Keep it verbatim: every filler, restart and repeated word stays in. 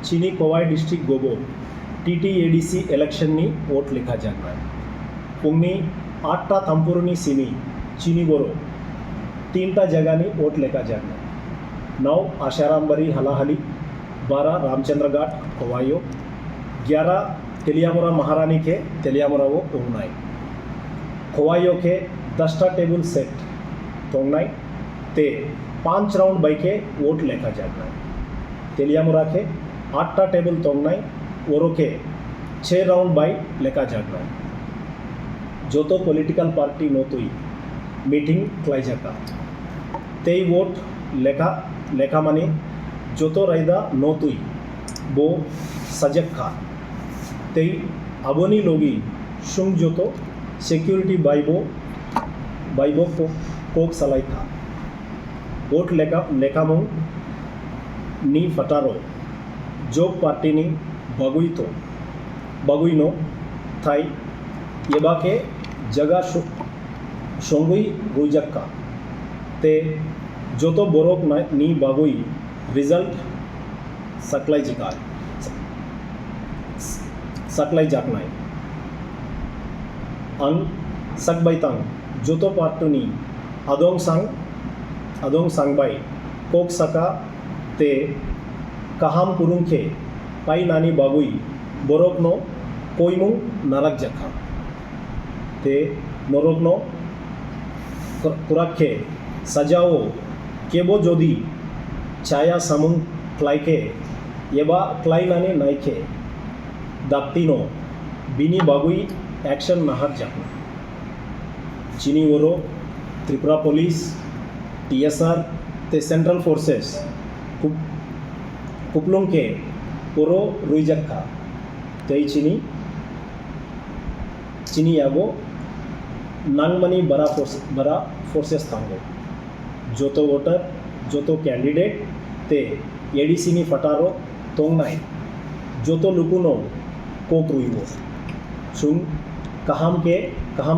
Chini Khowai district gobo T T A D C election ni vote lekha jaknai. Pungni atta thampuruni simi chini boro tinta jagani vote lekha jaknai. Nau Asharambari halahali, bara Ramchandra Ghat Khowai o, gyara Teliamura Maharani khe Teliamura o tongnai. Khowai o khe dasta table set tongnai, te panch round bai khe vote lekha jaknai. Teliamura khe atta table tongnai, oro khe se round bai lekha jaknai. Joto political party no twi meeting khlai jakha. Tei vote lekha, lekha mani joto raida no twi bo sajak kha. Tei aboni logi sung joto security bai bo, bai bo ko-, kok salai kha. Vote lekha, lekhamung ni phataro job party ni bagwi to, bagwi no thai eba khe jaga so-, songwi rwjak kha. Te joto borok na-, ni bagwi result saklai jika, saklai jaknai. Ang sakbai tang joto party ni adong sang, adong sang bai kok saka te kaham kurung khe painani bagwi borokno koimung narak jakha. Te norokno kwrak khe sajao kebo jodi chaya samung khlai khe eba khlainani nai khe daktino bini bagwi action nahar jakha. Chini oro Tripura Police, T S R tei Central Forces kup-, kuplung khe oro rwijak kha. Tei chini, chini yago nangmani bara force, bara forces thango. Joto voter, joto candidate tei A D C ni phataro tongnai joto lukuno kok rwibo. Chwng kaham khe kaham